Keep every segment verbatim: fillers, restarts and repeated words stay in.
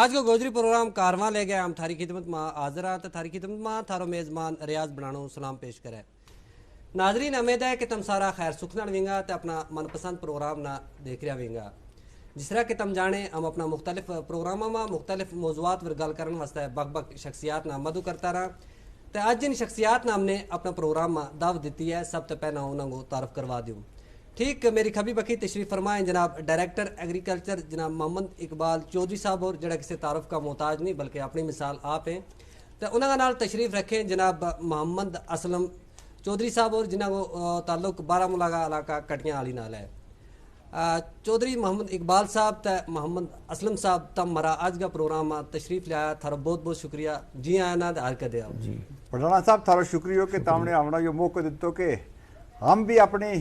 آج کو گوجری پروگرام کارواں لے گیا ہم تھاری خدمت ما حاضر ہاں تے تھاری خدمت ما تھارو میزبان ریاض بنانو سلام پیش کرے۔ ناظرین، امید ہے کہ تم سارا خیر سکھ نال وینگا تے اپنا من پسند پروگرام نا دیکھ رہیا وینگا۔ جس طرح کہ تم جانے، ہم اپنا مختلف پروگراماں ما مختلف موضوعات پر گل کرن واسطے بک بک شخصیات نا مدعو کرتا رہا۔ تے اج ان شخصیات نا ہم نے اپنا پروگرام ما دعوت دیتی ہے۔ سب تے پہلا انہاں کو تعارف کروا دیوں۔ ٹھیک میری کھبی بکھی تشریف فرما ہیں جناب ڈائریکٹر ایگریکلچر جناب محمد اقبال چودھری صاحب، اور جڑا کسی تعارف کا محتاج نہیں بلکہ اپنی مثال آپ ہیں۔ تے انہاں کا نال تشریف رکھیں جناب محمد اسلم چودھری صاحب، اور جنہاں کو تعلق بارہ ملا کا علاقہ کٹیاں آلی نال ہے۔ چودھری محمد اقبال صاحب تے محمد اسلم صاحب، تم مارا اج کا پروگرام ما تشریف لایا، تھارو بہت بہت شکریہ۔ جی آیا نا تے ہر کدے آؤ۔ جی، پٹھانا صاحب، تھارو شکریہ ہو کہ تم نے ہمنا یوہ موقع دتو کہ ہم بھی اپنی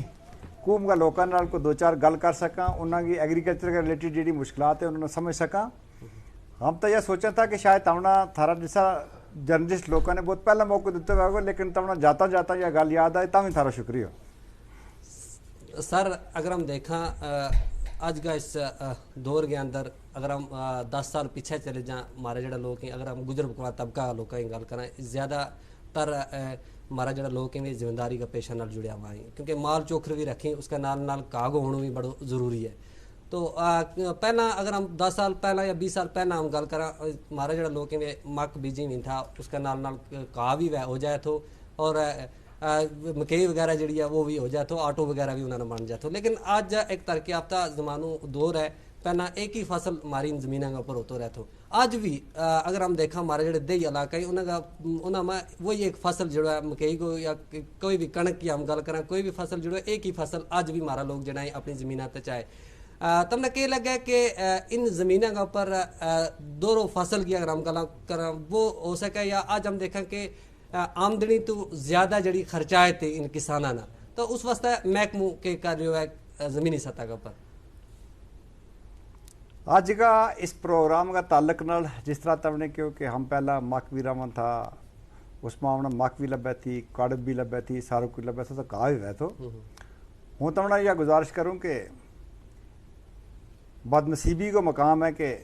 قوم کا لوکاں نال کو دو چار گل کر سکاں، انہاں کی ایگریکلچر کے ریلیٹڈ جیڑی مشکلات ہیں انہاں نے سمجھ سکاں۔ ہم تو یہ سوچا تھا کہ شاید تمنا تھارا جیسا جرنلسٹ لوکاں نے بہت پہلا موقع دتا ہوگا، لیکن تمنا جاتا جاتا یہ گل یاد آئی، تم ہی تھارا شکریہ ہو۔ سر، اگر ہم دیکھاں اج کا اس دور کے اندر، اگر ہم دس سال پیچھے چلے جاں، ہمارے جڑا لوگ ہیں، اگر ہم گزر بکوا طبقہ لوکاں کی گل کراں، زیادہ تر ہمارا جڑا لوگ ہیں وہ ذمہ داری کا پیشہ نال جڑیا ہوا ہیں، کیونکہ مال چوکھر بھی رکھیں، اس کا نال نال کاغ ہونو بھی بڑو ضروری ہے۔ تو پہلا اگر ہم دس سال پہلا یا بیس سال پہلا ہم گل کراں، ہمارا جڑا لوگ ہیں وہ مک بیجی نہیں تھا، اس کا نال نال کاغ بھی ہو جائے تھو، اور مکئی وغیرہ جڑی ہے وہ بھی ہو جائے تھو، آٹو وغیرہ بھی انہوں نے بن جائے تھو۔ لیکن اج ایک ترقی یافتہ زمانو دور ہے، پہلا ایک ہی فصل ہماری زمیناں کے اوپر ہوتو رہتو۔ اج بھی اگر ہم دیکھاں ہمارے جڑے دیہی علاقہ ہیں، انہاں کا انہاں ما وہی ایک فصل جڑا ہے مکئی کو یا کوئی بھی کنک کی ہم گل کراں، کوئی بھی فصل جڑا ہے، ایک ہی فصل اج بھی ہمارا لوگ جڑا ہے اپنی زمیناں تے چاہے۔ تم نے کہہ لگا کہ ان زمیناں کا اوپر دورو فصل کی اگر ہم گلاں کراں، وہ ہو سکے یا اج ہم دیکھاں کہ آمدنی تو زیادہ جڑی خرچہ ہے تے ان کساناں نا، تو اس واسطے محکمو کے کر رہیو ہے زمینی سطح کا اوپر؟ اج کا اس پروگرام کا تعلق نال جس طرح تم نے کہیو کہ ہم پہلا مک بھی رہواں تھا، اس ما ہمنا مک بھی لبھے تھی، کڑب بھی لبھے تھی، سارو کچھ لبھے تھا، تو کہا بھی وے تو ہوں تمنا یہ گزارش کروں کہ بدنصیبی کو مقام ہے کہ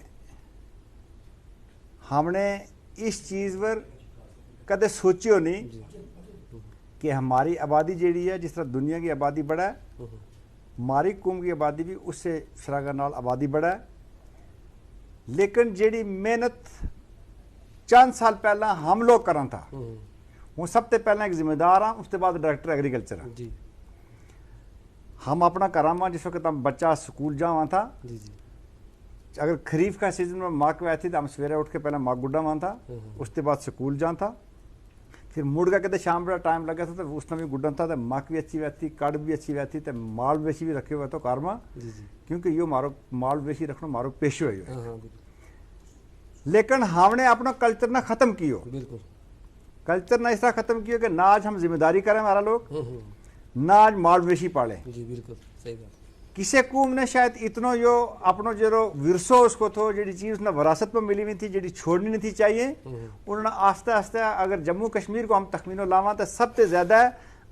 ہم نے اس چیز پر کدے سوچیو نہیں کہ ہماری آبادی جیڑی ہے، جس طرح دنیا کی آبادی بڑھا ہے، ہماری قوم کی آبادی بھی اس سے شرح کا نال آبادی بڑھا ہے۔ لیکن جیڑی محنت چند سال پہلا ہم لوگ کراں تھا، ہوں سب تے پہلا ایک ذمہ دار ہاں، اس تے بعد ڈائریکٹر ایگریکلچر ہاں۔ ہم اپنا کراں ما جس وقت ہم بچہ سکول جاواں تھا، اگر خریف کا سیزن میں مک ویتی تھا، ہم سویرے اٹھ کے پہلا مک گڈا واں تھا، اس تے بعد سکول جاں تھا، پھر مڑ گا کہتے شام بڑا ٹائم لگا تھا تو اس نا بھی گڈا تھا، تو مک بھی اچھی ویتی، کڑ بھی اچھی ویتی، تو مال ویشی بھی رکھے ہوئے تو کار ما۔ کیونکہ یوہ مارو مال ویشی رکھنو مارو پیشو ہے۔ لیکن ہم نے اپنا کلچر نا ختم کیو۔ کلچر نا اس طرح ختم کیو کہ نہ آج ہم ذمہ داری کریں ہمارا لوگ، نہ آج مال ویشی پالیں۔ کسے قوم نے شاید اتنو یوہ اپنو جیڑو ورثو اس کو تھو، جیڑی چیز اس نا وراثت پہ ملی ہوئی تھی، جیڑی چھوڑنی نہیں تھی چاہیے، انہوں نے آہستہ آہستہ، اگر جموں کشمیر کو ہم تخمینو لاواں تو سب تے زیادہ ہے۔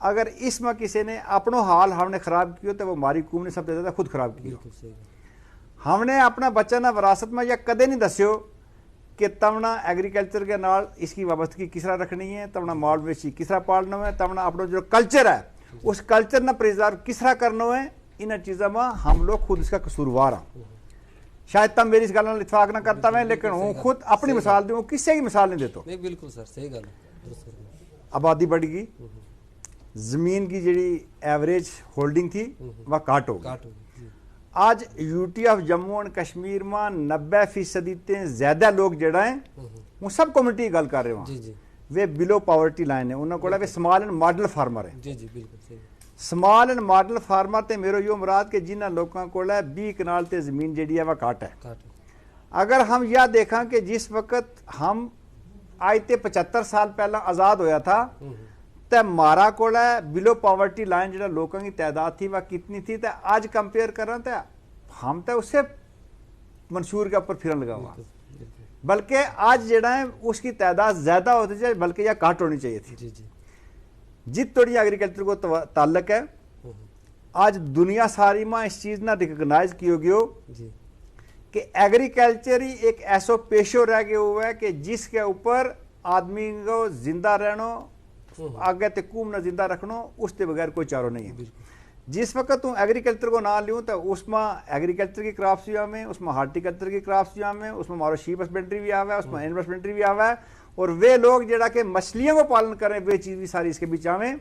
اگر اس ما کسے نے اپنو حال ہم نے خراب کیو تو وہ ہماری قوم نے سب تے زیادہ خود خراب کیو۔ ہم نے اپنا بچہ نا وراثت ما یا کدے نہیں دسیو کہ تمنا ایگریکلچر کے نال اس کی وابستگی کس طرح رکھنی ہے، تمنا مال ویشی کس طرح پالنو ہے، تمنا اپنو جو کلچر ہے اس کلچر نا پریزرو کس طرح کرنو ہے۔ انہاں چیزاں ما ہم لوگ خود اس کا قصوروار ہاں۔ شاید تم میری اس گل نال اتفاق نہ کرتا میں، لیکن ہوں خود اپنی مثال دیوں، کسے کی مثال نہیں دیتو۔ آبادی بڑھ گئی، زمین کی جیڑی ایوریج ہولڈنگ تھی وہ کٹ ہو گئی۔ آج یو ٹی آف جموں اینڈ کشمیر ما نبے فیصدی تے زیادہ لوگ جیڑا ہیں، وہ سب کمیونٹی کی گل کر رہے ہاں، وہ بلو پاورٹی لائن ہے، انہاں کول ہے وہ سمال اینڈ ماڈل فارمر ہیں۔ سمال اینڈ ماڈل فارمر تے میرو یوہ مراد کہ جنہاں لوکاں کول ہے بیس کنال تے زمین جیڑی ہے وہ کٹ ہے۔ اگر ہم یا دیکھاں کہ جس وقت ہم آج تے پچھتر سال پہلا آزاد ہویا تھا، تے مارا کول ہے بلو پاورٹی لائن جیڑا لوکاں کی تعداد تھی وہ کتنی تھی، تے آج کمپیئر کراں تے ہم تے اسے منشور کے اپر پھرن لگا ہوا۔ بلکہ آج جیڑا ہے اس کی تعداد زیادہ ہوتی چاہیے بلکہ یا کٹ ہونی چاہیے تھی۔ جت توڑی ایگریکلچر کو تعلق ہے، آج دنیا ساری ما اس چیز نا ریکگنائز کیو گیو کہ ایگریکلچر ہی ایک ایسو پیشو رہ گیا ہوا ہے کہ جس کے اوپر آدمی کو زندہ رہنو، آگے تے کوم نہ زندہ رکھنو، اس تے بغیر کوئی چارو نہیں ہے۔ جس وقت تم ایگریکلچر کو نام لیوں تو اس ما ایگریکلچر کی کرافٹس بھی آویں، اس ما ہارٹیکلچر کی کرافٹس بھی آویں، اس ما مارو شیپ ہسبنڈری بھی آوے، اس ما انویسٹمنٹری بھی آوے۔ اور وہ لوگ جڑا کہ مچھلیوں کو پالن کریں وہ چیز بھی ساری اس کے بیچ آویں۔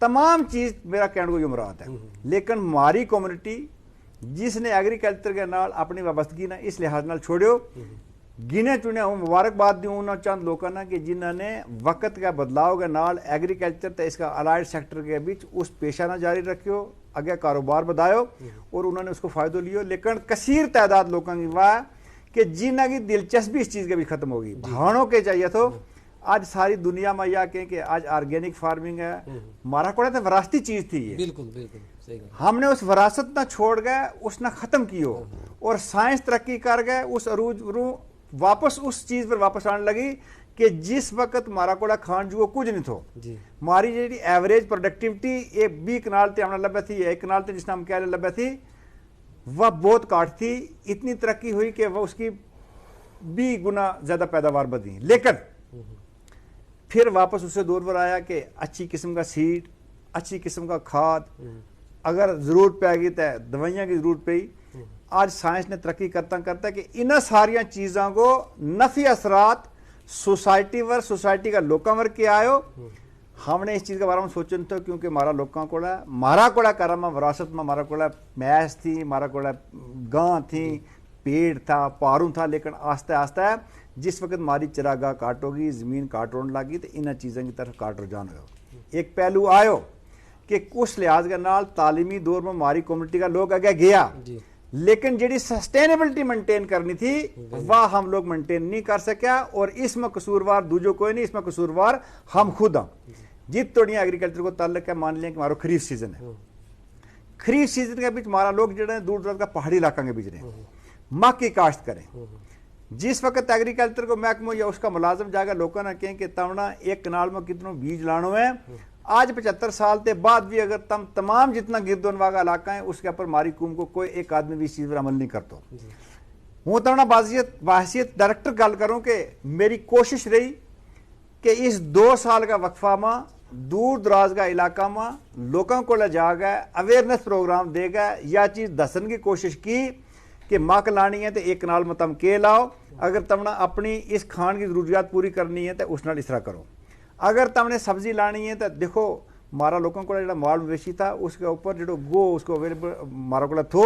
تمام چیز میرا کہنے کو یوم رات ہے۔ لیکن ماری کمیونٹی جس نے ایگریکلچر کے نال اپنی وابستگی نا اس لحاظ نال چھوڑیو، گنے چنے ہوں مبارکباد دیوں انہاں چند لوکاں نا کہ جنہاں نے وقت کا بدلاؤ کے نال ایگریکلچر تے اس کا الائیڈ سیکٹر کے بیچ اس پیشہ نا جاری رکھیو، اگے کاروبار بدھایو اور انہوں نے اس کو فائدو لیو۔ لیکن کثیر تعداد لوکاں کی واہ کہ جنہاں کی دلچسپی اس چیز کے بیچ ختم ہوگی، بھانو کے چاہیے تھو۔ آج ساری دنیا ما یا کہیں کہ آج آرگینک فارمنگ ہے، مارا کوڑا تے وراثتی چیز تھی یہ۔ بالکل بالکل، صحیح گل۔ ہم نے اس وراثت نا چھوڑ گئے، اس نا ختم کیو۔ اور سائنس ترقی کر گئے، اس عروج رو واپس اس چیز پر واپس آنے لگی کہ جس وقت مارا کوڑا کھان جو کچھ نہیں تھو۔ ماری جیڑی ایوریج پروڈکٹیوٹی ایک بی کنال تے ہم نے لبے تھی، ایک کنال تے جس نے ہم کہہ لے لبے تھی، وہ بہت کاٹ تھی۔ اتنی ترقی ہوئی کہ وہ اس کی بی گنا زیادہ پیداوار بدھی۔ لیکن پھر واپس اسے دور پر آیا کہ اچھی قسم کا سیڈ، اچھی قسم کا کھاد، اگر ضرورت پے گئی تو دوائیاں کی ضرورت پئی۔ آج سائنس نے ترقی کرتا کرتا کہ انہاں ساریاں چیزاں کو نفی اثرات سوسائٹی ور سوسائٹی کا لوکاں ور کے آیو۔ ہم نے اس چیز کے بارے میں سوچن تھو کیونکہ مارا لوکاں کوڑا مارا کوڑا کرم وراثت ما مارا کوڑا میس تھی، مارا کوڑا گاں تھی، پیڑ تھا، پاروں تھا، لیکن آستہ آستہ جس وقت ماری چراگاہ کاٹو گی، زمین کاٹ رون لگ گئی تو انہاں چیزاں کی طرف کاٹ رجحان ہویو۔ ایک پہلو آیو کہ اس لحاظ کے نال تعلیمی دور میں ماری کمیونٹی کا لوگ اگے گیا، لیکن جیڑی سسٹینیبلٹی مینٹین کرنی تھی، واہ ہم لوگ مینٹین نہیں کر سکیا۔ اور اس میں قصوروار دوجو کوئی نہیں، اس میں قصوروار ہم خود ہاں۔ جت توڑیاں ایگریکلچر کو تعلق ہے مان لیں کہ ہمارو خریف سیزن ہے، خریف سیزن کے بیچ مارا لوگ جڑے ہیں دور دراز کا پہاڑی علاقہ کے بیچ رہے ہیں، مک کی کاشت کریں۔ جس وقت ایگریکلچر کو محکمہ یا اس کا ملازم جا کے لوکاں نے کہیں کہ تمنا ایک کنال میں کتنو بیج لانو ہے، آج پچھتر سال تے بعد بھی اگر تم تمام جتنا گردون واگا علاقہ ہیں اس کے اپر ماری قوم کو کوئی ایک آدمی بھی اس چیز پر عمل نہیں کرتو۔ ہوں تمنا بحیثیت ڈائریکٹر گل کروں کہ میری کوشش رہی کہ اس دو سال کا وقفہ ما دور دراز کا علاقہ ما لوکاں کو لے جا گئے، اویئرنس پروگرام دے گئے، یا چیز دسن کی کوشش کی کہ مک لانی ہے تو ایک کنال ما تم کے لاؤ، اگر تمنا اپنی اس کھان کی ضروریات پوری کرنی ہے تو اس نال اس طرح کرو۔ اگر تم نے سبزی لانی ہے تو دیکھو، مارا لوکاں کو جڑا مال مویشی تھا اس کے اوپر جڑو گو اس کو اویلیبل مارا کو تھو،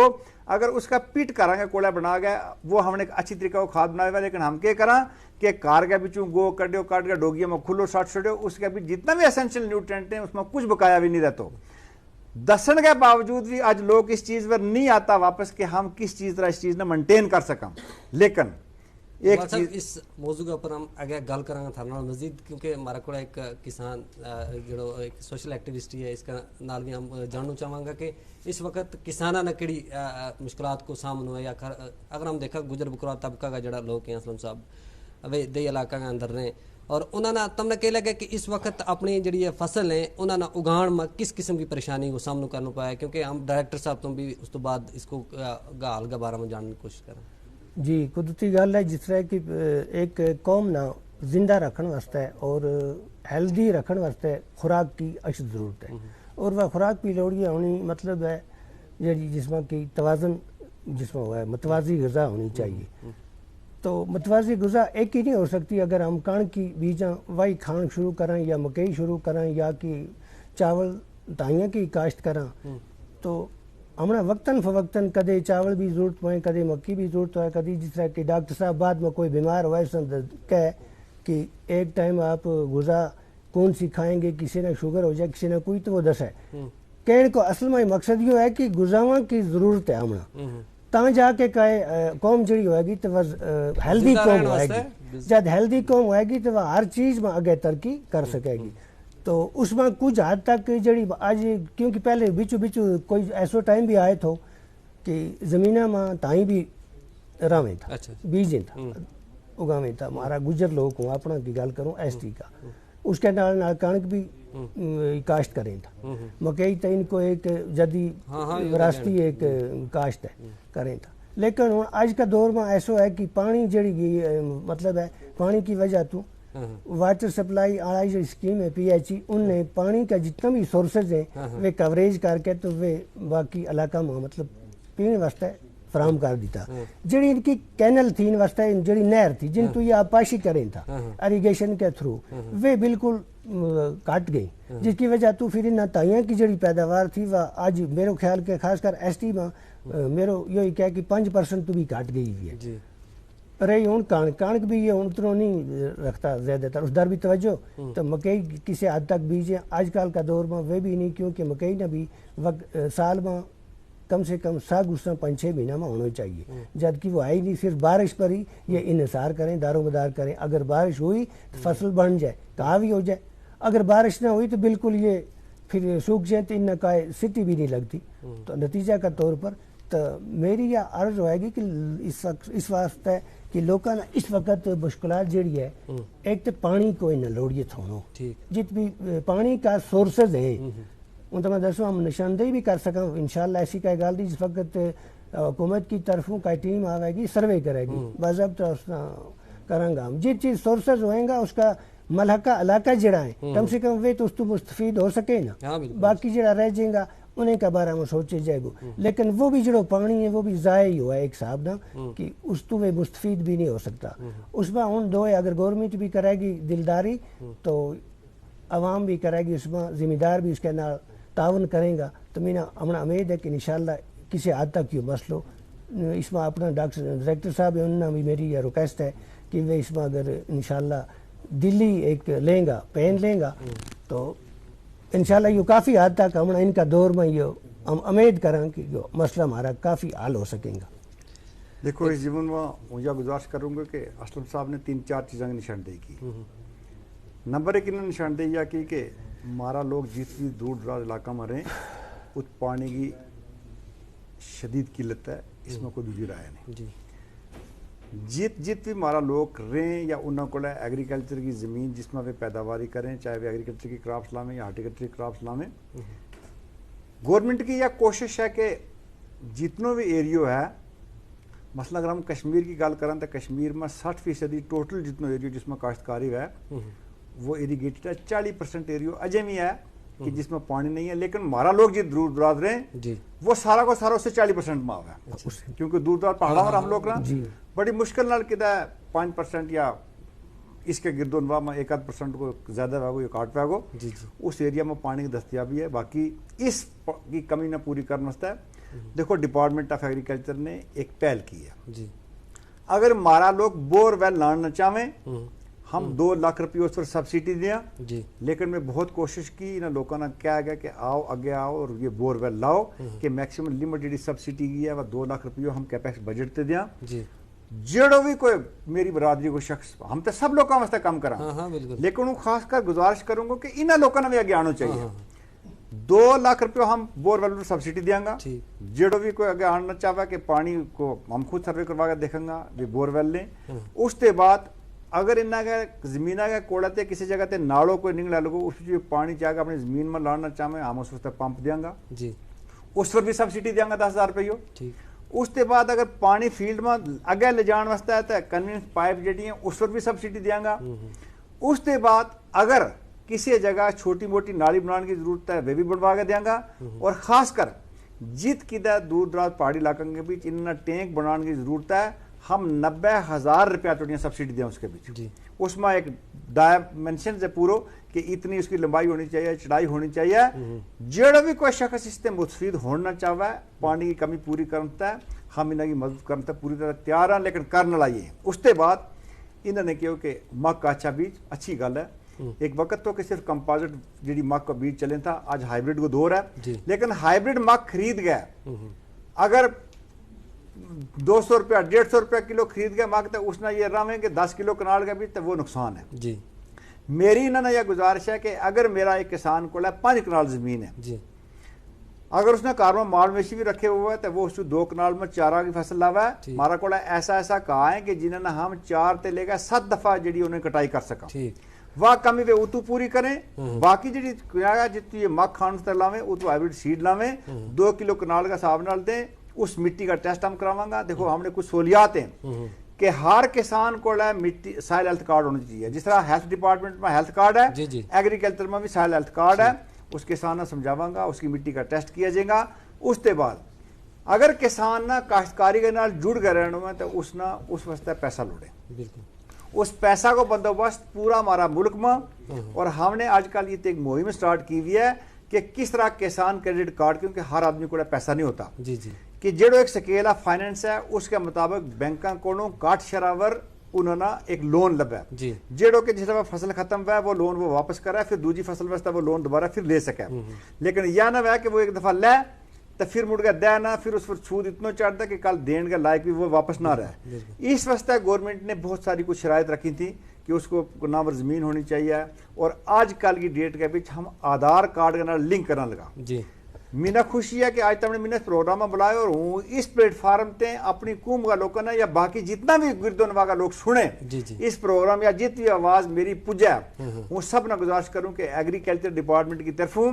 اگر اس کا پیٹ کراں گے کوڑا بنا گیا، وہ ہم نے ایک اچھی طریقہ کو کھاد بنایا ہوا، لیکن ہم کے کراں کہ کار کے بچوں گو کڈیو، کڈ کے ڈوگیاں میں کھلو سٹ سٹیو، اس کے بھی جتنا بھی اسینشل نیوٹرینٹ ہیں اس میں کچھ بقایا بھی نہیں رہتو۔ دسن کے باوجود بھی اج لوگ اس چیز پر نہیں آتا واپس کہ ہم کس چیز طرح اس چیز نے مینٹین کر سکاں۔ لیکن ایک چیز اس موضوع کے اپر ہم اگے گل کراں گا تھارے نال مزید، کیونکہ ہمارا کوڑا ایک کسان جڑو ایک سوشل ایکٹیوسٹ ہی ہے، اس کا نال بھی ہم جاننا چاہواں گا کہ اس وقت کساناں نا کیڑی مشکلات کو سامنو ہے یا اگر ہم دیکھا گجر بکرا طبقہ کا جڑا لوگ ہیں اسلم صاحب، اوے دے علاقہ کا اندر نے، اور انہاں نا تم نے کہہ لگا کہ اس وقت اپنی جڑی ہے فصل ہیں انہاں نا اگان ما کس قسم کی پریشانی کو سامنو کرنا پایا ہے؟ کیونکہ ہم ڈائریکٹر صاحب تم بھی اس تو بعد اس کو گال کے بارے میں جاننے کی کوشش کریں۔ جی، قدرتی گل ہے جس طرح کہ ایک قوم نا زندہ رکھن واسطے اور ہیلدی رکھن واسطے خوراک کی اشد ضرورت ہے۔ اور وہ خوراک بھی لوڑی ہونی مطلب ہے جیڑی جس ما کی توازن جس ما ہوا ہے، متوازی غذا ہونی چاہیے۔ تو متوازی غذا ایک ہی نہیں ہو سکتی۔ اگر ہم کنک کی بیجاں واہی کھان شروع کراں یا مکئی شروع کراں یا کہ چاول دھائیاں کی کاشت کراں، تو ہمنا وقتاً فوقتاً کدے چاول بھی ضرورت ہوئے، کدے مکی بھی ضرورت ہوئے، کدے جس طرح کہ ڈاکٹر صاحب بعد میں کوئی بیمار ہوئے سن کہہ کہ ایک ٹائم آپ غذا کون سی کھائیں گے، کسی نے شوگر ہو جائے، کسی نے کوئی تو وہ دس ہے۔ کہنے کو اصل میں مقصد یوہ ہے کہ غذاواں کی ضرورت ہے ہمنا، تاں جا کے کہے قوم جڑی ہوئے گی تو وہ ہیلدی قوم ہوئے گی۔ جد ہیلدی قوم ہوئے گی تو وہ ہر چیز میں اگے ترقی کر سکے گی۔ تو اس میں کچھ حد تک جڑی آج، کیونکہ پہلے بچو بچو کوئی ایسو ٹائم بھی آئے تھو کہ زمینہ ما تائیں بھی راویں تھا، بیجیں تھا، اگاویں تھا۔ مارا گجر لوگ ہوں اپنا کی گل کروں ایس ٹی کا، اس کے نال نال کنک بھی کاشت کریں تھا۔ مکئی تو ان کو ایک جدی وراثتی ایک کاشت ہے، کریں تھا۔ لیکن ہن اج کا دور ما ایسو ہے کہ پانی جیڑی مطلب ہے، پانی کی وجہ تو واٹر سپلائی آڑائی جیڑی سکیم ہے پی ایچ ای ان نے پانی کا جتنا بھی سورسز ہیں، وہ کوریج کر کے تو وہ باقی علاقہ ما مطلب پینے واسطے فراہم کر دیتا۔ جیڑی ان کی کینل تھی ان واسطے جیڑی نہر تھی جن تو یہ آبپاشی کریں تھا، ایریگیشن کے تھرو وہ بالکل کٹ گئی، جس کی وجہ تو پھر انہاں تائیاں کی جیڑی پیداوار تھی وہ اج میرو خیال کے خاص کر ایس ٹی ما میرو یوہی کہہ کہ پنج پرسنٹ تو بھی کٹ گئی ہوئی ہے۔ رہی ہن کنک، کنک بھی یہ ہن اتنو نہیں رکھتا زیادہ تر اس در بھی توجہ۔ تو مکئی کسے حد تک بیجے، اج کل کا دور ما وہ بھی نہیں، کیونکہ مکئی نا بھی سال ما کم سے کم سا گساں پنج چھ مہینہ ما ہونو چاہیے، جد کہ وہ آئی نہیں، صرف بارش پر ہی یہ انحصار کریں، دارومدار کریں۔ اگر بارش ہوئی تو فصل بن جائے، کہاں بھی ہو جائے۔ اگر بارش نہ ہوئی تو بالکل یہ پھر سوکھ جائیں تو ان نا کائے سٹی بھی نہیں لگتی۔ تو نتیجہ کا طور پر تو میری یہ عرض ہوئے گی کہ اس وقت اس واسطے کہ لوکاں نا اس وقت مشکلات جیڑی ہے، ایک تو پانی کو انہاں لوڑیے تھونو، جت بھی پانی کا سورسز ہیں، ان تو میں دسوں ہم نشاندہی بھی کر سکاں۔ انشاءاللہ ایسی کائے گال دی جس وقت حکومت کی طرفوں کائے ٹیم آوے گی، سروے کرے گی، باضابطہ اس نا کراں گا ہم۔ جت چیز سورسز ہوئیں گا اس کا ملحقہ علاقہ جیڑا ہے، کم سے کم وہ تو اس تو مستفید ہو سکے نا۔ باقی جیڑا رہ جائیں گا انہیں کا بارے میں سوچے جائے گو۔ لیکن وہ بھی جیڑو پانی ہے وہ بھی ضائع ہی ہوا ہے ایک حساب نا، کہ اس تو وہ مستفید بھی نہیں ہو سکتا۔ اس میں ہن دو ہے، اگر گورنمنٹ بھی کرے گی دلداری تو عوام بھی کرے گی، اس میں ذمہ دار بھی اس کے نال تعاون کریں گا۔ تو مینا ہمنا امید ہے کہ انشاءاللہ کسے حد تک یوہ مسئلو اس ما اپنا ڈاکٹر ڈائریکٹر صاحب ہیں، انہوں نے بھی میری یہ ریکویسٹ ہے کہ وہ اس ما اگر انشاءاللہ دلی ایک لیں گا، پین لیں گا، تو انشاءاللہ یوہ کافی حد تک ہمنا ان کا دور ما یوہ ہم امید کراں کہ یوہ مسئلہ ہمارا کافی حل ہو سکیں گا۔ دیکھو اس جیون ما ہوں یا گزارش کروں گا کہ اسلم صاحب نے تین چار چیزاں کی نشاندہی کی۔ نمبر ایک انہوں نے نشاندہی یا کی کہ ہمارا لوگ جس بھی دور دراز علاقہ ما رہیں، ات پانی کی شدید قلت ہے، اس ما کوئی دوجی رائے نہیں۔ جت جت بھی ہمارا لوگ رہیں یا انہاں کو ایگریکلچر کی زمین جس ما وہ پیداواری کریں، چاہے وہ ایگریکلچر کی کراپس لاویں یا ہارٹیکلچر کی کراپس لاویں، گورنمنٹ کی یا کوشش ہے کہ جتنو بھی ایریو ہے، مثلا اگر ہم کشمیر کی گل کراں تو کشمیر ما سٹھ فیصدی ٹوٹل جتنو ایریو جس ما کاشتکاری ہوئے، وہ ایریگیٹڈ ہے۔ چالیس پرسنٹ ایریو اجے بھی ہے کہ جس ما پانی نہیں ہے، لیکن ہمارا لوگ جی دور دراز رہیں، وہ سارا کو سارا اس سے چالیس پرسنٹ ما ہوئے۔ کیونکہ دور دراز پہاڑا ما ہم لوگ رہاں، بڑی مشکل نال کدا پانچ پرسنٹ یا اس کے گردو نواح ما ایک آدھ پرسنٹ کو زیادہ ہوئے گو یا کاٹ پائے گو۔ اس ایریا ما پانی کی دستیابی ہے، باقی اس کی کمی نہ پوری کرنے واسطے دیکھو ڈپارٹمنٹ آف ایگریکلچر نے ایک پہل کی ہے۔ اگر ہمارا لوگ بور ویل لان نہ چاہویں، ہم دو لاکھ روپیہ اس پر سبسڈی دیاں۔ لیکن میں بہت کوشش کی، انہاں لوکاں نا کہا گیا کہ آؤ اگے آؤ اور یہ بور ویل لاؤ، کہ میکسیمم لمٹ جیڑی سبسڈی کی ہے وہ دو لاکھ روپیہ ہم کیپیکس بجٹ تے دیاں۔ جیڑو بھی کوئی میری برادری کو شخص، ہم تے سب لوکاں واسطے کم کراں، لیکن ہوں خاص کر گزارش کروں گا کہ انہاں لوکاں نا بھی اگے آنو چاہیے۔ دو لاکھ روپیہ ہم بور ویل سبسڈی دیاں گا۔ جیڑو بھی کوئی اگے آننا چاہوے کہ پانی کو ہم خود سروے کروا کے دیکھاں گا، بھی بور ویل لیں۔ اس تے بعد اگر انہاں کے زمیناں کے کوڑا تے کسی جگہ تے ناڑو کوئی نکلا لگو، اس وچ پانی چاہ کے اپنی زمین ما لاننا چاہویں، ہم اس واسطے پمپ دیاں گا۔ اس پر بھی سبسڈی دیاں گا دس ہزار روپیو۔ اس تے بعد اگر پانی فیلڈ ما اگے لے جان واسطے ہے تو کنوینس پائپ جیڑی ہیں، اس پر بھی سبسڈی دیاں گا۔ اس تے بعد اگر کسی جگہ چھوٹی موٹی نالی بنان کی ضرورت ہے، وہ بھی بنوا کے دیاں گا۔ اور خاص کر جت کدے دور دراز پہاڑی علاقوں کے بیچ انہاں ٹینک بنان کی ضرورت ہے، ہم نبے ہزار روپیہ توڑیاں سبسڈی دیاں اس کے بیچ۔ اس ما ایک ڈائمنشن سے پورو کہ اتنی اس کی لمبائی ہونی چاہیے، چڑھائی ہونی چاہیے۔ جیڑا بھی کوئی شخص اس تے مستفید ہونا چاہوے، پانی کی کمی پوری کرن تے، ہم انہاں کی مدد کرن تے پوری طرح تیار ہیں، لیکن کرن لائیے۔ اس تے بعد انہاں نے کہیو کہ مک کا اچھا بیج، اچھی گل ہے۔ ایک وقت تو کہ صرف کمپوزٹ جیڑی مک کا بیج چلیں تھا، آج ہائیبرڈ کو دور ہے۔ لیکن ہائیبرڈ مک خرید گیا، اگر دو سو روپیہ، ڈیڑھ سو روپیہ کلو خرید گیا مک، تو اس نا یہ راویں کہ دس کلو کنال کا بیج تو وہ نقصان ہے۔ میری انہاں نا یہ گزارش ہے کہ اگر میرا ایک کسان کو ہے پانچ کنال زمین ہے، اگر اس نے کار ما مال مویشی بھی رکھے ہوئے تو وہ اس کو دو کنال ما چارہ کی فصل لاوا ہے۔ ہمارا کوڑا ایسا ایسا کہا ہے کہ جنہاں نا ہم چار تے لے کے ست دفعہ جیڑی انہیں کٹائی کر سکاں۔ واہ کمی وہ اتو پوری کریں۔ باقی جیڑی جتو یہ مک کھان اس تے لاویں، اتو ہائیبرڈ سیڈ لاویں، دو کلو کنال کا حساب نال دیں۔ اس مٹی کا ٹیسٹ ہم کراواں گا۔ دیکھو، ہم نے کچھ سہولیات ہیں کہ ہر کسان کو مٹی سائل ہیلتھ کارڈ ہونی چاہیے، جس طرح ہیلتھ ڈپارٹمنٹ میں ہیلتھ کارڈ ہے، ایگریکلچر میں بھی سائل ہیلتھ کارڈ ہے۔ اس کسان نا سمجھاواں گا، اس کی مٹی کا ٹیسٹ کیا جائے گا۔ اس کے بعد اگر کسان نا کاشتکاری کے نال جڑ کے رہنا ہے تو اس نا اس واسطے پیسہ لوڑے۔ اس پیسہ کو بندوبست پورا ہمارا ملک میں، اور ہم نے آج کل یہ ایک مہم سٹارٹ کی ہوئی ہے کہ کس طرح کسان کریڈٹ کارڈ، کیونکہ ہر آدمی کو پیسہ نہیں ہوتا، کہ جیڑو ایک سکیل آف فائننس ہے، اس کے مطابق بینکاں کو کاٹ شراور انہوں نے ایک لون لبھا ہے۔ جیڑو کہ جس طرح فصل ختم ہوا ہے، وہ لون وہ واپس کرا ہے، پھر دوجی فصل واسطے وہ لون دوبارہ پھر لے سکے۔ لیکن یا نہ ہوا کہ وہ ایک دفعہ لے تو پھر مڑ کے دے نہ، پھر اس پر سود اتنا چڑھتا کہ کل دین کے لائق بھی وہ واپس نہ رہے۔ اس واسطے گورنمنٹ نے بہت ساری کچھ شرائط رکھی تھی کہ اس کو نامور زمین ہونی چاہیے۔ اور آج کل کی ڈیٹ کے بچ ہم آدھار کارڈ کے نال لنک کرنا لگا۔ مینا خوشی ہے کہ آج تم نے مینا اس پروگرام میں بلائے، اور ہوں اس پلیٹ فارم تے اپنی قوم کا لوکاں نے یا باقی جتنا بھی گردو نواح کا لوگ سنے اس پروگرام یا جت بھی آواز میری پجا، ہوں سب نے گزارش کروں کہ ایگریکلچر ڈپارٹمنٹ کی طرفوں،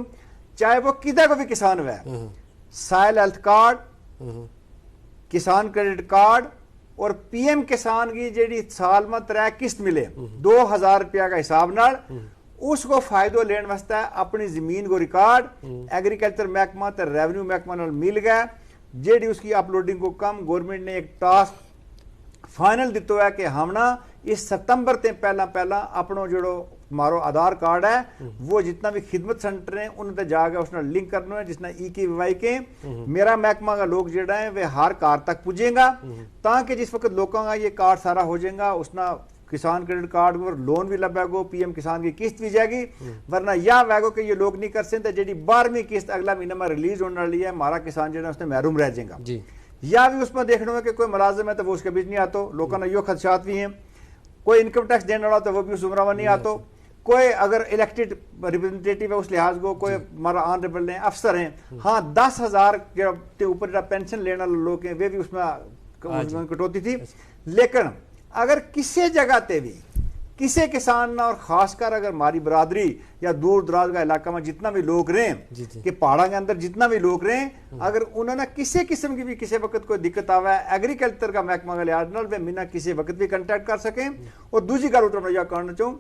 چاہے وہ کدھا کو بھی کسان ہوئے، سائل ہیلتھ کارڈ، کسان کریڈٹ کارڈ اور پی ایم کسان کی جیڑی سال ما ترے قسط ملے، دو ہزار روپیہ کا حساب نال، اس کو فائدو لین واسطے اپنی زمین کو ریکارڈ ایگریکلچر محکمہ تے ریونیو محکمہ نال مل گیا۔ جیڑی اس کی اپلوڈنگ کو کم، گورنمنٹ نے ایک ٹاسک فائنل دتو ہے کہ ہم نا اس ستمبر تے پہلا پہلا اپنو جیڑو مارو آدھار کارڈ ہے، وہ جتنا بھی خدمت سینٹر ہیں انہوں تے جا کے اس نا لنک کرنا ہے، جس نا ای کے وائی کے۔ میرا محکمہ کا لوگ جیڑا ہے وہ ہر کار تک پجیں گا، تاکہ جس وقت لوکاں کا یہ کارڈ سارا ہو جائیں گا، اس نا کسان کریڈٹ کارڈ پر لون بھی لبھے گو، پی ایم کسان کی قسط بھی جائے گی۔ ورنہ یا وے گو کہ یہ لوگ نہیں کر سکتے، جیڑی بارہویں قسط اگلا مہینہ میں ریلیز ہونے والی ہے، ہمارا کسان جیڑا اس نے محروم رہ جائیں گا۔ یا بھی اس میں دیکھنا ہے کہ کوئی ملازم ہے تو وہ اس کے بیچ نہیں آتو، لوکاں نا یوہ خدشات بھی ہیں۔ کوئی انکم ٹیکس دینے والا تو وہ بھی اس زمرہ میں نہیں آتو۔ کوئی اگر الیکٹڈ ریپریزنٹیٹیو ہے، اس لحاظ کو کوئی ہمارا آنریبل ہیں، افسر ہیں، ہاں، دس ہزار کے اوپر جیڑا پینشن لینے والے لوگ ہیں، وہ بھی اس میں کٹوتی تھی۔ لیکن اگر کسے جگہ تے بھی کسے کسان نا، اور خاص کر اگر ہماری برادری یا دور دراز کا علاقہ میں جتنا بھی لوگ رہیں، کہ پہاڑاں کے اندر جتنا بھی لوگ رہیں، اگر انہوں نے کسے قسم کی بھی کسے وقت کوئی دقت آوے، ایگریکلچر کا محکمہ کا لحاظ نال وہ مینا کسے وقت بھی کنٹیکٹ کر سکیں۔ اور دوسری گل اتنا میں یہ کہنا چاہوں،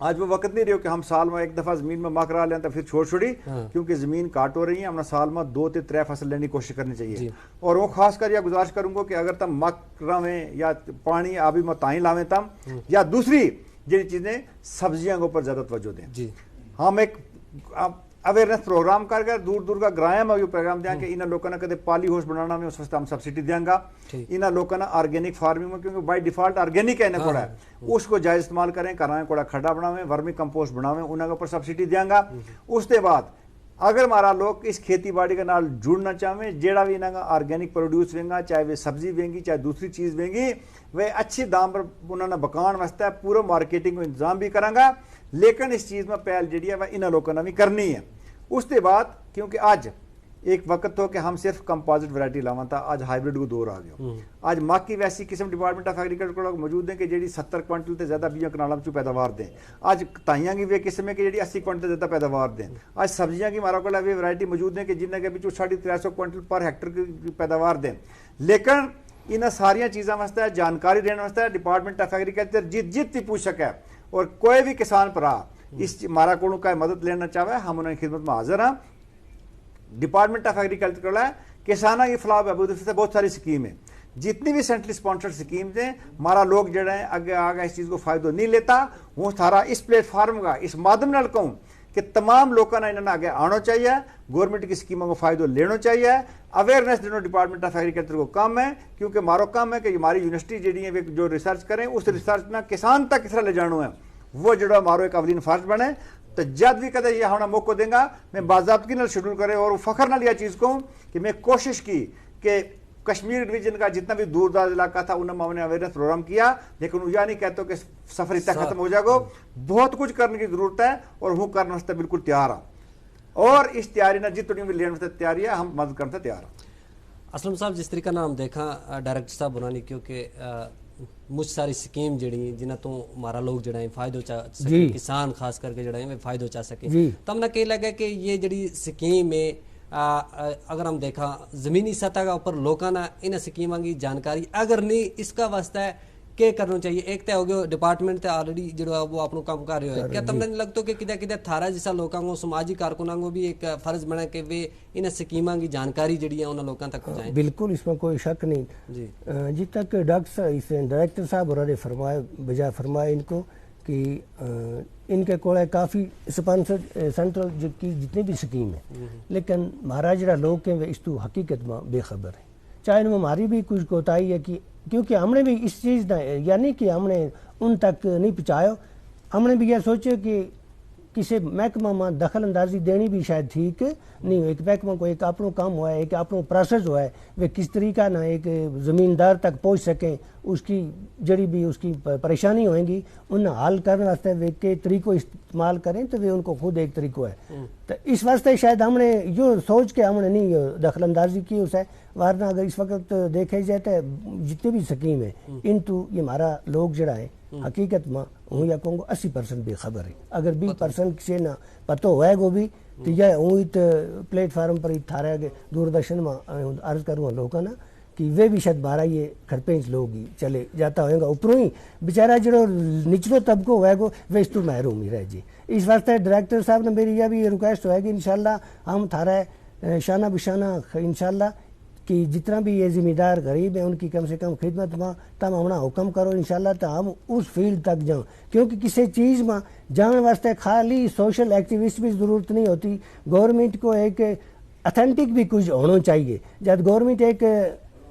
آج وہ وقت نہیں رہیو کہ ہم سال میں ایک دفعہ زمین میں مک رہا لیں تو پھر چھوڑ چھوڑی، کیونکہ زمین کاٹ ہو رہی ہے، ہم نے سال میں دو تے ترے فصل لینے کی کوشش کرنی چاہیے۔ اور وہ خاص کر یہ گزارش کروں گا کہ اگر تم مک رہویں یا پانی آبی میں تائیں لاویں تم، یا دوسری جڑی چیزیں، سبزیاں کے اوپر زیادہ توجہ دیں۔ ہم ایک اویئرنس پروگرام کر کے دور دور کا گرایاں میں یہ پیغام دیاں کہ انہاں لوکاں نا کدے پالی ہاؤس بنانا میں اس واسطے ہم سبسڈی دیاں گا۔ انہاں لوکاں نا آرگینک فارمنگ میں، کیونکہ بائی ڈیفالٹ آرگینک ہے انہاں کوڑا، اس کو جائز استعمال کریں، گھراں کوڑا کھڈا بناویں، ورمی کمپوسٹ بناویں، انہاں کے اوپر سبسڈی دیاں گا۔ اس کے بعد اگر ہمارا لوگ اس کھیتی باڑی کے نال جڑنا چاہویں، جیڑا بھی انہاں کا آرگینک پروڈیوس وینگا، چاہے وہ سبزی وینگی، چاہے دوسری چیز وینگی، وہ اچھی دام پر انہاں نے بکان واسطے پورا مارکیٹنگ کو انتظام بھی کراں گا۔ لیکن اس چیز میں پہل جیڑی ہے وہ انہاں لوکاں نے بھی کرنی ہے۔ اس کے بعد کیونکہ اج ایک وقت تھو کہ ہم صرف کمپوزٹ ورائٹی لاواں تھا، اج ہائیبرڈ کو دور آ گیا۔ اج ماکی ویسی قسم ڈپارٹمنٹ آف ایگریکلچر کو موجود ہیں کہ جیڑی ستر کوئنٹل تے زیادہ بیاں کنالاں چوں پیداوار دیں۔ اج تائیاں کی ویہ قسم ہے کہ جیڑی اسی کوئنٹل تے زیادہ پیداوار دیں۔ اج سبزیاں کی مارا کول ویہ ورائٹی موجود ہیں کہ جنہاں کے بچوں ساڑھے ترے سو کوئنٹل پر ہیکٹر کی پیداوار دیں۔ لیکن انہاں ساریاں چیزاں واسطے جانکاری دین واسطے ڈپارٹمنٹ آف ایگریکلچر جت جت بھی پوچھ سکے، اور کوئی بھی کسان بھرا اس مارا کولوں کا مدد لینا چاہوے، ہم انہاں کی خدمت میں حاضر ہاں۔ ڈپارٹمنٹ آف ایگریکلچر کول ہے، کساناں کی فلاح و بہبود واسطے بہت ساری سکیم ہیں۔ جتنی بھی سینٹرل اسپانسرڈ سکیمز ہیں، ہمارا لوگ جڑا ہے اگے آ کے اس چیز کو فائدو نہیں لیتا۔ ہوں تھارا اس پلیٹ فارم کا اس مادھیم نال کہوں کہ تمام لوکاں نا انہاں نا اگے آنو چاہیے، گورنمنٹ کی سکیموں کو فائدو لینو چاہیے۔ اویئرنس دینو ڈپارٹمنٹ آف ایگریکلچر کو کم ہے، کیونکہ ہمارو کم ہے کہ ہماری یونیورسٹی جیڑی ہے وہ جو ریسرچ کریں، اس ریسرچ نا کسان تک کس طرح لے جانو ہے، وہ جڑا ہمارو ایک اولین فرض بنے۔ تو جد بھی کدے یہ ہمنا موقع دیں گا، میں باضابطگی نال شیڈول کرے اور فخر نال یہ چیز کہوں کہ میں کوشش کی کہ کشمیر ڈویژن کا جتنا بھی دور دراز علاقہ تھا، انہاں میں ہم نے اویئرنس پروگرام کیا، لیکن وہ یہ نہیں کہتا کہ سفر اتنا ختم ہو جائے گا۔ بہت کچھ کرنے کی ضرورت ہے اور ہوں کرنے واسطے بالکل تیار ہاں۔ اور اس تیاری نا جتنی بھی لین واسطے تیاری ہے، ہم مدد کرنے واسطے تیار ہاں۔ اسلم صاحب، جس طریقہ نا ہم دیکھاں، آ، ڈائریکٹر صاحب بنانی کیونکہ، آ، مچ ساری سکیم جڑی ہیں، جنہاں تو ہمارا لوگ جڑا ہیں فائدو چا سکے، کسان خاص کر کے جڑا ہیں وہ فائدو چا سکے۔ تو ہم نا کہہ لگا کہ یہ جڑی سکیم ہے، اگر ہم دیکھاں زمینی سطح کا اپر لوکاں نا انہاں سکیماں کی جانکاری اگر نہیں، اس کا واسطے کہہ کرنو چاہیے؟ ایک تے ہو گیو ڈپارٹمنٹ تے آلریڈی جیڑو ہے وہ اپنو کم کر رہیو ہے۔ کیا تم نے نہیں لگتو کہ کدھے کدھے تھارا جیسا لوکاں کو، سماجی کارکناں کو بھی ایک فرض بنے کہ ویہ انہاں سکیماں کی جانکاری جیڑی ہے انہاں لوکاں تک پہنچائیں؟ بالکل، اس میں کوئی شک نہیں۔ جی۔ جتنا کہ ڈاکٹر صاحب، اس نے ڈائریکٹر صاحب اور نے فرمایا، بجا فرمایا ان کو کہ ان کے کول ہے کافی سپانسر سینٹرل کی جتنی بھی سکیم ہے، لیکن مہاراج جیڑا لوگ ہیں وہ اس تو حقیقت ما بے خبر ہے۔ چاہے ان میں ہماری بھی کچھ کوتاہی ہے کہ کیونکہ ہم نے بھی اس چیز دا یعنی کہ ہم نے ان تک نہیں پہنچایو۔ ہم نے بھی یہ سوچے کہ کسے محکمہ ما دخل اندازی دینی بھی شاید ٹھیک نہیں ہو۔ ایک محکمہ کو ایک اپنو کام ہوا ہے، ایک اپنو پروسیس ہوا ہے، وہ کس طریقہ نا ایک زمیندار تک پہنچ سکیں، اس کی جڑی بھی اس کی پریشانی ہوئیں گی، انہاں حل کرنے واسطے وہ کے طریقو استعمال کریں تو وہ ان کو خود ایک طریقو ہے۔ تو اس واسطے شاید ہم نے یوہ سوچ کے ہم نے نہیں دخل اندازی کی اسے۔ وارنا اگر اس وقت دیکھے جائے تو جتنے بھی سکیم ہیں ان تو یہ ہمارا لوگ جڑا ہے حقیقت ما ہوں یا کہوں گو اسی پرسنٹ بے خبر ہے۔ اگر بیس پرسنٹ کسے نا پتو ہوئے گو بھی تو یہ ہوں ات پلیٹ فارم پر ہی تھارے آگے دوردرشن ما عرض کروں لوکاں نا کہ ویہ بھی شاید بارہ یہ کھڑپینچ لوگ ہی چلے جاتا ہوئے گا۔ اپروں ہی بیچارہ جیڑو نچلو طبقو ہوئے گو ویہ اس تو محروم ہی رہ جی۔ اس واسطے ڈائریکٹر صاحب نے میری یہ بھی ریکویسٹ ہوئے گی، انشاءاللہ ہم تھارے شانہ بشانہ انشاءاللہ کہ جتنا بھی یہ زمیندار غریب ہیں ان کی کم سے کم خدمت ما تم ہمنا حکم کرو انشاءاللہ تو ہم اس فیلڈ تک جاؤں۔ کیونکہ کسے چیز ما جان واسطے خالی سوشل ایکٹیوسٹ بھی ضرورت نہیں ہوتی، گورنمنٹ کو ایک اتھنٹک بھی کچھ ہونا چاہیے۔ جد گورنمنٹ ایک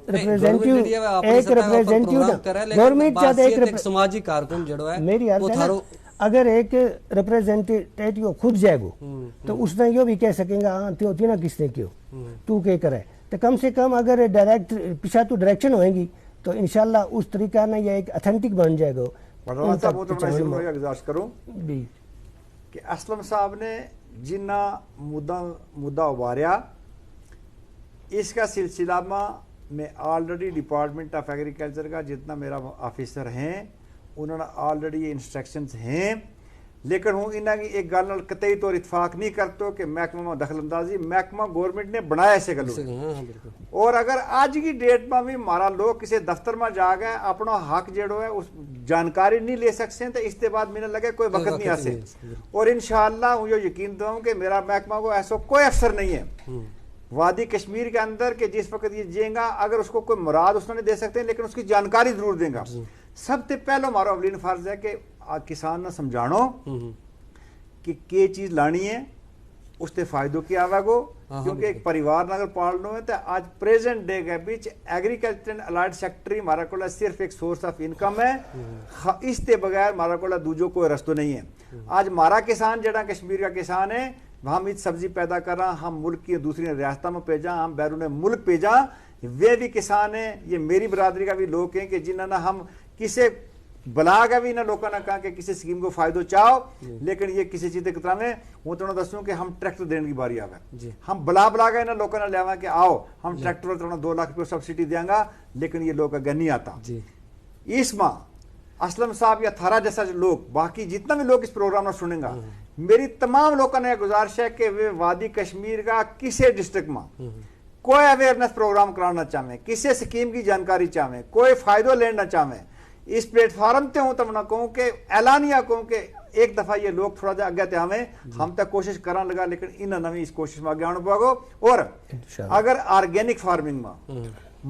ریپریزنٹیو ایک ریپریزنٹیو نا گورنمنٹ جد ایک سماجی کارکن جڑو ہے میری عرض ہے نا، اگر ایک ریپریزنٹیو خود جائے گو تو اس نے یوہ بھی کہہ سکیں گا ہاں تیو تینا کس نے کیو تو کے کرے؟ تو کم سے کم اگر ڈائریکٹ پیچھا تو ڈائریکشن ہوئیں گی تو انشاءاللہ اس طریقہ نا یہ ایک اتھنٹک بن جائے گو۔ پڑھنا تھا بہت اپنا شروع میں گزارش کروں کہ اسلم صاحب نے جنہ مدعا ابھاریا اس کا سلسلہ ما میں آلریڈی ڈپارٹمنٹ آف ایگریکلچر کا جتنا میرا آفیسر ہیں انہوں نے آلریڈی یہ انسٹرکشنز ہیں۔ لیکن ہوں انہاں کی ایک گل نال قطعی طور اتفاق نہیں کرتو کہ محکمہ ما دخل اندازی، محکمہ گورنمنٹ نے بنایا اسے گلو۔ اور اگر اج کی ڈیٹ ما بھی ہمارا لوگ کسے دفتر ما جا گئے اپنا حق جیڑو ہے اس جانکاری نہیں لے سکسیں تو اس تے بعد مینا لگے کوئی وقت نہیں آسے۔ اور انشاءاللہ ہوں یوہ یقین دوں کہ میرا محکمہ کو ایسو کوئی افسر نہیں ہے وادی کشمیر کے اندر کہ جس وقت یہ جینگا اگر اس کو کوئی مراد اس نے نہیں دے سکتے لیکن اس کی جانکاری ضرور دینگا۔ سب تے پہلو ہمارو اولین فرض ہے کہ کسان نا سمجھانو کہ کے چیز لانی ہے، اس تے فائدو کیا آوے گو۔ کیونکہ ایک پریوار نا اگر پالنو ہے تو آج پریزنٹ ڈے کے بیچ ایگریکلچر الائیڈ سیکٹری ہمارا کول صرف ایک سورس آف انکم ہے۔ اس تے بغیر ہمارا کول دوجو کوئی رستو نہیں ہے۔ آج ہمارا کسان جیڑا کشمیر کا کسان ہے، ہم ات سبزی پیدا کراں، ہم ملک کی دوسری ریاستاں میں پیجاں، ہم بیرون ملک پیجاں، ویہ بھی کسان ہیں۔ یہ میری برادری کا بھی لوگ ہیں کہ جنہاں نا ہم کسے بلا کا بھی انہاں لوکاں نا کہاں کہ کسے سکیم کو فائدو چاہو، لیکن یہ کسے چیز تے کترانے۔ ہوں تمہاں دسوں کہ ہم ٹریکٹر دین کی باری آوے، ہم بلا بلا کے انہاں لوکاں نا لیاواں کہ آؤ ہم ٹریکٹر تمہاں دو لاکھ روپے سبسڈی دیاں گا، لیکن یہ لوگ اگے نہیں آتا۔ اس ما اسلم صاحب یا تھارا جیسا لوگ، باقی جتنا بھی لوگ اس پروگرام نا سنیں گا، میری تمام لوکاں نے گزارش ہے کہ وہ وادی کشمیر کا کسے ڈسٹرکٹ ما کوئی اویئرنس پروگرام کرانا چاہویں، کسے سکیم کی جانکاری چاہویں، کوئی فائدو لینا چاہویں، اس پلیٹ فارم تے ہوں تمہاں کہوں کہ اعلانیہ کہوں کہ ایک دفعہ یہ لوگ تھوڑا جا اگے تے آویں۔ ہم تے کوشش کراں لگا لیکن انہاں نویں اس کوشش ما اگے آنو پوا گو۔ اور اگر آرگینک فارمنگ ما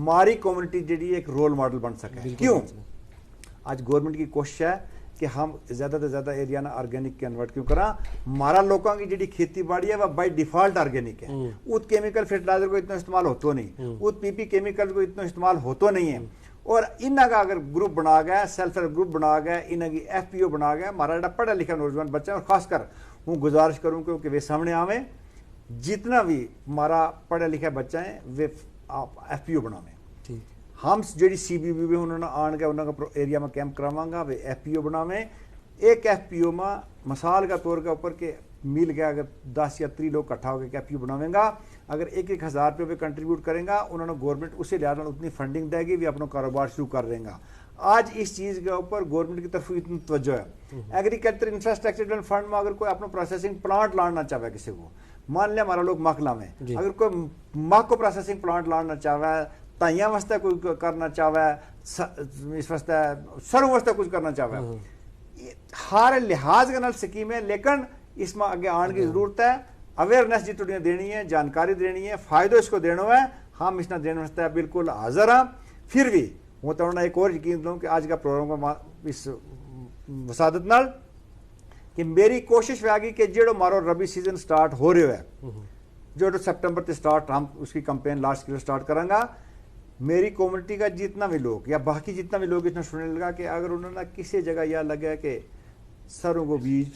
ماری کمیونٹی جیڑی ایک رول ماڈل بن سکے کیوں؟ آج گورنمنٹ کی کوشش ہے کہ ہم زیادہ تے زیادہ ایریا نا آرگینک کنورٹ کیوں کراں؟ ہمارا لوکاں کی جیڑی کھیتی باڑی ہے وہ بائی ڈیفالٹ آرگینک ہے۔ ات کیمیکل فرٹیلائزر کو اتنا استعمال ہوتو نہیں، ات پی پی کیمیکل کو اتنا استعمال ہوتو نہیں ہے۔ اور انہاں کا اگر گروپ بنا گیا، سیلف ہیلپ گروپ بنا گیا، انہاں کی ایف پی او بنا گیا، ہمارا جیڑا پڑھا لکھا نوجوان بچہ ہے اور خاص کر ہوں گزارش کروں کہ ویہ سامنے آویں۔ جتنا بھی ہمارا پڑھا لکھا بچہ ہیں ویہ ایف پی او بناویں۔ ہم جیڑی سی بی بی انہوں نے آن کے انہوں نے ایریا ما کیمپ کراواں گا ویہ ایف پی او بناویں۔ ایک ایف پی او ما مثال کا طور کے اپر کہ مل گیا اگر دس یا تری لوگ کٹھا ہو کے ایف پی او بناویں گا، اگر ایک ایک ہزار روپے ویہ کنٹریبیوٹ کریں گا انہوں نے گورنمنٹ اسے لحاظ نال اتنی فنڈنگ دے گی ویہ اپنا کاروبار شروع کر دیں گا۔ آج اس چیز کے اپر گورنمنٹ کی طرف اتنی توجہ ہے۔ ایگریکلچر انفراسٹرکچر ڈیولپمنٹ فنڈ ما اگر کوئی اپنا پروسیسنگ پلانٹ لاننا چاہوے کسے کو مان لیا ہمارا لوگ مکھ لاویں۔ اگر کوئی مکھ کو پروسیسنگ پلانٹ لاننا چاہوے، تائیاں واسطے کوئی کرنا چاہوے، اس واسطے، سروں واسطے کچھ کرنا چاہوے، ہر لحاظ کے نال سکیم ہے، لیکن اس ما اگے آن کی ضرورت ہے۔ اویئرنس جی تھوڑی دینی ہے، جانکاری دینی ہے، فائدو اس کو دینو ہے۔ ہم اس نا دین واسطے بالکل حاضر ہاں۔ پھر بھی ہوں تو ایک اور یقین دوں کہ اج کا پروگرام کا اس وسادت نال کہ میری کوشش ویگی کہ جیڑو مارو ربی سیزن سٹارٹ ہو رہیو ہے، جیڑو سپٹمبر تے سٹارٹ ہم اس کی کمپین لاسٹ کیلو سٹارٹ کراں گا۔ میری کمیونٹی کا جتنا بھی لوگ یا باقی جتنا بھی لوگ اس نا سننے لگا کہ اگر انہوں نے کسی جگہ یا لگے کہ سروں کو بیج،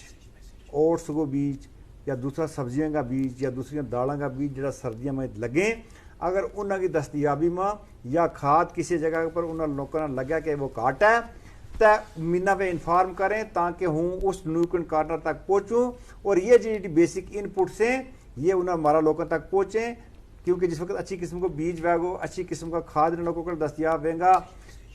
اوٹس کو بیج یا دوسرا سبزیاں کا بیج یا دوسری دالاں کا بیج جیڑا سردیاں میں لگیں، اگر انہاں کی دستیابی ما یا کھاد کسی جگہ پر انہاں لوکاں نا لگیا کہ وہ کاٹ ہے، تے مینا پہ انفارم کریں تاکہ ہوں اس نیوکن کارنر تک پہنچوں۔ اور یہ جی بیسک ان پٹ سے یہ انہاں ہمارا لوکاں تک پہنچیں، کیونکہ جس وقت اچھی قسم کو بیج ویگو، اچھی قسم کا کھاد ان لوکوں کو دستیاب وینگا،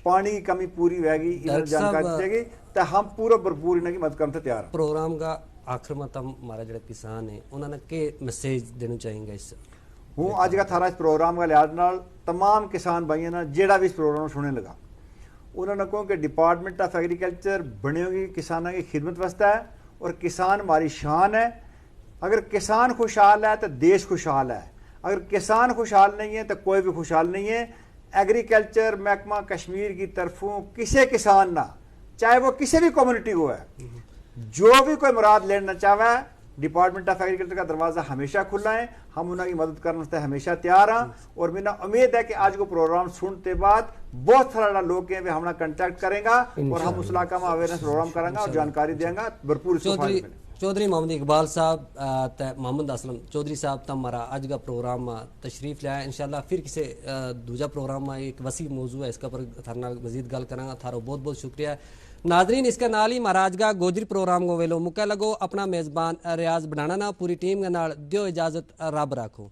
پانی کی کمی پوری ویگی، انہاں جانکاری دے گی، تے ہم پورا بھرپور انہاں کی مدد کرن تے تیار ہیں۔ پروگرام کا آخر ما تم ہمارا جڑا کسان ہیں انہاں نے کے میسج دینا چاہیں گا اس؟ ہوں اج کا تھارا اس پروگرام کا لحاظ نال تمام کسان بھائیاں نا جیڑا بھی اس پروگرام سننے لگا، انہاں نے کہوں کہ ڈپارٹمنٹ آف ایگریکلچر بنی ہوئی کساناں کی خدمت واسطے ہے، اور کسان ہماری شان ہے۔ اگر کسان خوشحال ہے تو دیش خوشحال ہے، اگر کسان خوشحال نہیں ہے تو کوئی بھی خوشحال نہیں ہے۔ ایگریکلچر محکمہ کشمیر کی طرفوں کسے کسان نا، چاہے وہ کسے بھی کمیونٹی کو ہے، جو بھی کوئی مراد لینا چاہوے، ڈپارٹمنٹ آف ایگریکلچر کا دروازہ ہمیشہ کھلا ہے۔ ہم انہاں کی مدد کرنے سے ہمیشہ تیار ہیں۔ اور مینا امید ہے کہ اج کو پروگرام سنتے بعد بہت سارا لوگ ہیں وہ ہمنا کنٹیکٹ کریں گا، اور ہم اس علاقہ ما اویئرنس پروگرام کریں گا اور جانکاری دیں گا۔ بھرپور اس کو فائدہ ملے۔ چوہدری محمد اقبال صاحب تے محمد اسلم چوہدری صاحب تم ہمارا اج کا پروگرام ما تشریف لیا ہے۔ انشاءاللہ پھر کسے دوجا پروگرام ما ایک وسیع موضوع ہے، اس کا پر تھارنا مزید گل کراں گا۔ تھارو بہت بہت شکریہ۔ ناظرین، اس کے نال ہی مہاراج کا گوجری پروگرام کو ویلو مکہ لگو۔ اپنا میزبان ریاض بنانا نا پوری ٹیم کے نال دیو اجازت، رب راکھو۔